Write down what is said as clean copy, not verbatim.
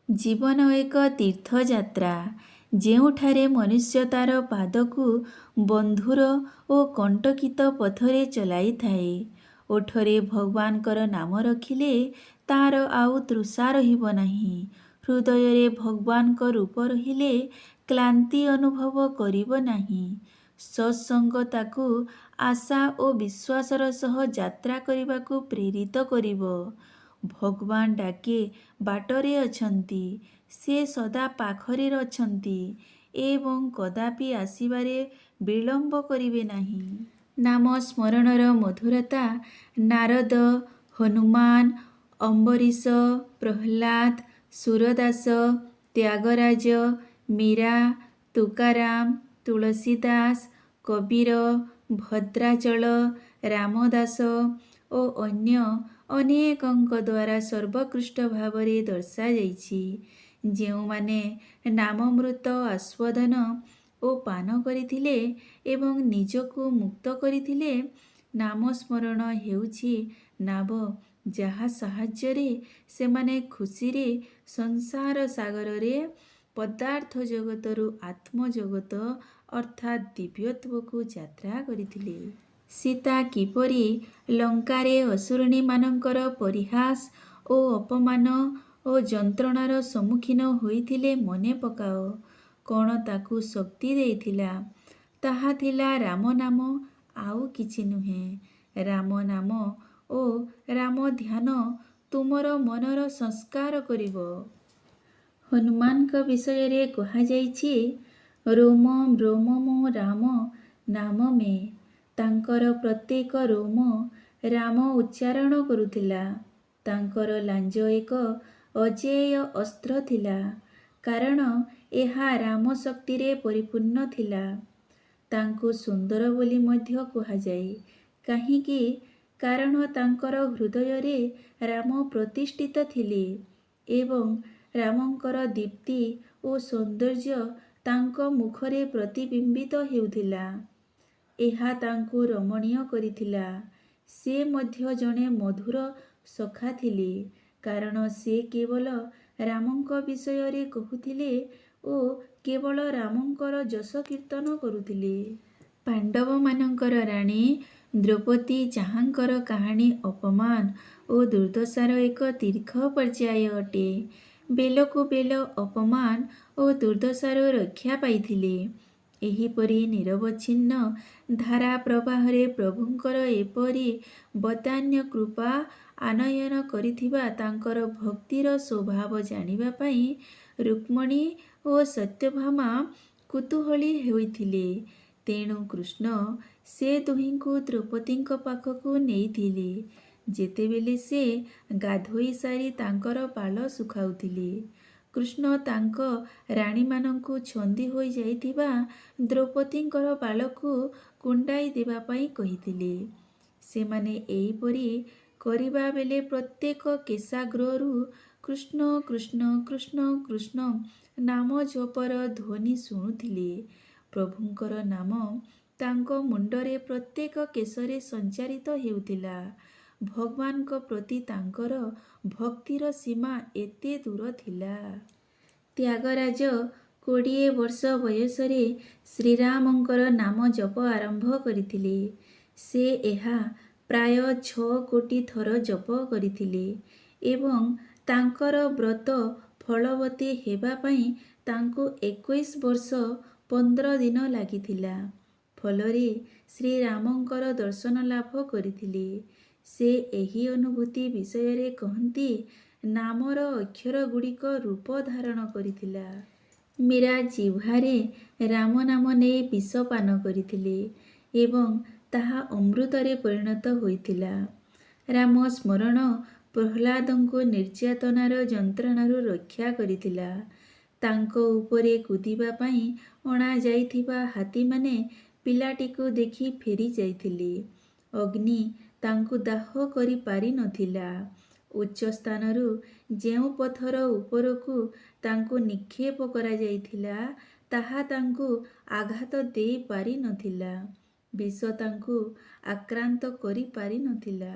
ଜୀବନ ଏକ ତୀର୍ଥଯାତ୍ରା, ଯେଉଁଠାରେ ମନୁଷ୍ୟ ତା'ର ପାଦକୁ ବନ୍ଧୁର ଓ କଣ୍ଟକିତ ପଥରେ ଚଲାଇଥାଏ। ଓଠରେ ଭଗବାନଙ୍କର ନାମ ରଖିଲେ ତା'ର ଆଉ ତୃଷା ରହିବ ନାହିଁ। ହୃଦୟରେ ଭଗବାନଙ୍କ ରୂପ ରହିଲେ କ୍ଳାନ୍ତି ଅନୁଭବ କରିବ ନାହିଁ। ସତ୍ସଙ୍ଗ ତାକୁ ଆଶା ଓ ବିଶ୍ୱାସର ସହ ଯାତ୍ରା କରିବାକୁ ପ୍ରେରିତ କରିବ। ଭଗବାନ ଡାକେ ବାଟରେ ଅଛନ୍ତି, ସେ ସଦା ପାଖରେ ଅଛନ୍ତି ଏବଂ କଦାପି ଆସିବାରେ ବିଳମ୍ବ କରିବେ ନାହିଁ। ନାମ ସ୍ମରଣର ମଧୁରତା ନାରଦ, ହନୁମାନ, ଅମ୍ବରୀଶ, ପ୍ରହ୍ଲାଦ, ସୁରଦାସ, ତ୍ୟାଗରାଜ, ମୀରା, ତୁକାରାମ, ତୁଳସୀଦାସ, କବୀର, ଭଦ୍ରାଚଳ, ରାମଦାସ ଓ ଅନ୍ୟ ଅନେକଙ୍କ ଦ୍ୱାରା ସର୍ବୋତ୍କୃଷ୍ଟ ଭାବରେ ଦର୍ଶାଯାଇଛି, ଯେଉଁମାନେ ନାମମୃତ ଆସ୍ୱାଦନ ଓ ପାନ କରିଥିଲେ ଏବଂ ନିଜକୁ ମୁକ୍ତ କରିଥିଲେ। ନାମ ସ୍ମରଣ ହେଉଛି ନାବ, ଯାହା ସାହାଯ୍ୟରେ ସେମାନେ ଖୁସିରେ ସଂସାର ସାଗରରେ ପଦାର୍ଥ ଜଗତରୁ ଆତ୍ମଜଗତ ଅର୍ଥାତ୍ ଦିବ୍ୟତ୍ୱକୁ ଯାତ୍ରା କରିଥିଲେ। ସୀତା କିପରି ଲଙ୍କାରେ ଅସୁରୁଣୀମାନଙ୍କର ପରିହାସ ଓ ଅପମାନ ଓ ଯନ୍ତ୍ରଣାର ସମ୍ମୁଖୀନ ହୋଇଥିଲେ ମନେ ପକାଅ। କ'ଣ ତାକୁ ଶକ୍ତି ଦେଇଥିଲା? ତାହା ଥିଲା ରାମ ନାମ, ଆଉ କିଛି ନୁହେଁ। ରାମ ନାମ ଓ ରାମ ଧ୍ୟାନ ତୁମର ମନର ସଂସ୍କାର କରିବ। ହନୁମାନଙ୍କ ବିଷୟରେ କୁହାଯାଇଛି, ରୋମ ରୋମ ମୋ ରାମ ନାମ ମେ। ତାଙ୍କର ପ୍ରତ୍ୟେକ ରୋମ ରାମ ଉଚ୍ଚାରଣ କରୁଥିଲା। ତାଙ୍କର ଲାଞ୍ଜ ଏକ ଅଜେୟ ଅସ୍ତ୍ର ଥିଲା, କାରଣ ଏହା ରାମ ଶକ୍ତିରେ ପରିପୂର୍ଣ୍ଣ ଥିଲା। ତାଙ୍କୁ ସୁନ୍ଦର ବୋଲି ମଧ୍ୟ କୁହାଯାଏ। କାହିଁକି? କାରଣ ତାଙ୍କର ହୃଦୟରେ ରାମ ପ୍ରତିଷ୍ଠିତ ଥିଲେ ଏବଂ ରାମଙ୍କର ଦୀପ୍ତି ଓ ସୌନ୍ଦର୍ଯ୍ୟ ତାଙ୍କ ମୁଖରେ ପ୍ରତିବିମ୍ବିତ ହେଉଥିଲା। ଏହା ତାଙ୍କୁ ରମଣୀୟ କରିଥିଲା। ସେ ମଧ୍ୟ ଜଣେ ମଧୁର ସଖା ଥିଲେ, କାରଣ ସେ କେବଳ ରାମଙ୍କ ବିଷୟରେ କହୁଥିଲେ ଓ କେବଳ ରାମଙ୍କର ଯଶ କୀର୍ତ୍ତନ କରୁଥିଲେ। ପାଣ୍ଡବମାନଙ୍କର ରାଣୀ ଦ୍ରୌପଦୀ, ଯାହାଙ୍କର କାହାଣୀ ଅପମାନ ଓ ଦୁର୍ଦ୍ଦଶାର ଏକ ଦୀର୍ଘ ପର୍ଯ୍ୟାୟ ଅଟେ, ବେଲକୁ ବେଲ ଅପମାନ ଓ ଦୁର୍ଦ୍ଦଶାରୁ ରକ୍ଷା ପାଇଥିଲେ। ଏହିପରି ନିରବଚ୍ଛିନ୍ନ ଧାରା ପ୍ରବାହରେ ପ୍ରଭୁଙ୍କର ଏପରି ବଦାନ୍ୟ କୃପା ଆନୟନ କରିଥିବା ତାଙ୍କର ଭକ୍ତିର ସ୍ୱଭାବ ଜାଣିବା ପାଇଁ ରୁକ୍ମିଣୀ ଓ ସତ୍ୟଭାମା କୁତୂହଳୀ ହୋଇଥିଲେ। ତେଣୁ କୃଷ୍ଣ ସେ ଦୁହିଁଙ୍କୁ ଦ୍ରୌପଦୀଙ୍କ ପାଖକୁ ନେଇଥିଲେ, ଯେତେବେଳେ ସେ ଗାଧୋଇ ସାରି ତାଙ୍କର ବାଳ ଶୁଖାଉଥିଲେ। କୃଷ୍ଣ ତାଙ୍କ ରାଣୀମାନଙ୍କୁ ଛନ୍ଦି ହୋଇଯାଇଥିବା ଦ୍ରୌପଦୀଙ୍କର ବାଳକୁ କୁଣ୍ଡାଇ ଦେବା ପାଇଁ କହିଥିଲେ। ସେମାନେ ଏହିପରି କରିବାବେଳେ ପ୍ରତ୍ୟେକ କେଶାଗ୍ରରୁ କୃଷ୍ଣ କୃଷ୍ଣ କୃଷ୍ଣ କୃଷ୍ଣ ନାମ ଜପର ଧ୍ୱନି ଶୁଣୁଥିଲେ। ପ୍ରଭୁଙ୍କର ନାମ ତାଙ୍କ ମୁଣ୍ଡରେ ପ୍ରତ୍ୟେକ କେଶରେ ସଞ୍ଚାରିତ ହେଉଥିଲା। ଭଗବାନଙ୍କ ପ୍ରତି ତାଙ୍କର ଭକ୍ତିର ସୀମା ଏତେ ଦୂର ଥିଲା। ତ୍ୟାଗରାଜ 20 ବର୍ଷ ବୟସରେ ଶ୍ରୀରାମଙ୍କର ନାମ ଜପ ଆରମ୍ଭ କରିଥିଲେ। ସେ ଏହା ପ୍ରାୟ 6 କୋଟି ଥର ଜପ କରିଥିଲେ ଏବଂ ତାଙ୍କର ବ୍ରତ ଫଳବତୀ ହେବା ପାଇଁ ତାଙ୍କୁ 21 ବର୍ଷ 15 ଦିନ ଲାଗିଥିଲା। ଫଳରେ ଶ୍ରୀରାମଙ୍କର ଦର୍ଶନ ଲାଭ କରିଥିଲେ। ସେ ଏହି ଅନୁଭୂତି ବିଷୟରେ କହନ୍ତି, ନାମର ଅକ୍ଷରଗୁଡ଼ିକ ରୂପ ଧାରଣ କରିଥିଲା। ମୀରା ଜିହ୍ୱାରେ ରାମ ନାମ ନେଇ ବିଷ ପାନ କରିଥିଲେ ଏବଂ ତାହା ଅମୃତରେ ପରିଣତ ହୋଇଥିଲା। ରାମ ସ୍ମରଣ ପ୍ରହ୍ଲାଦଙ୍କୁ ନିର୍ଯାତନାର ଯନ୍ତ୍ରଣାରୁ ରକ୍ଷା କରିଥିଲା। ତାଙ୍କ ଉପରେ କୁଦିବା ପାଇଁ ଅଣାଯାଇଥିବା ହାତୀମାନେ ପିଲାଟିକୁ ଦେଖି ଫେରିଯାଇଥିଲେ। ଅଗ୍ନି ତାଙ୍କୁ ଦାହ କରିପାରିନଥିଲା। ଉଚ୍ଚ ସ୍ଥାନରୁ ଯେଉଁ ପଥର ଉପରକୁ ତାଙ୍କୁ ନିକ୍ଷେପ କରାଯାଇଥିଲା, ତାହା ତାଙ୍କୁ ଆଘାତ ଦେଇପାରିନଥିଲା। ବିଷ ତାଙ୍କୁ ଆକ୍ରାନ୍ତ କରିପାରିନଥିଲା।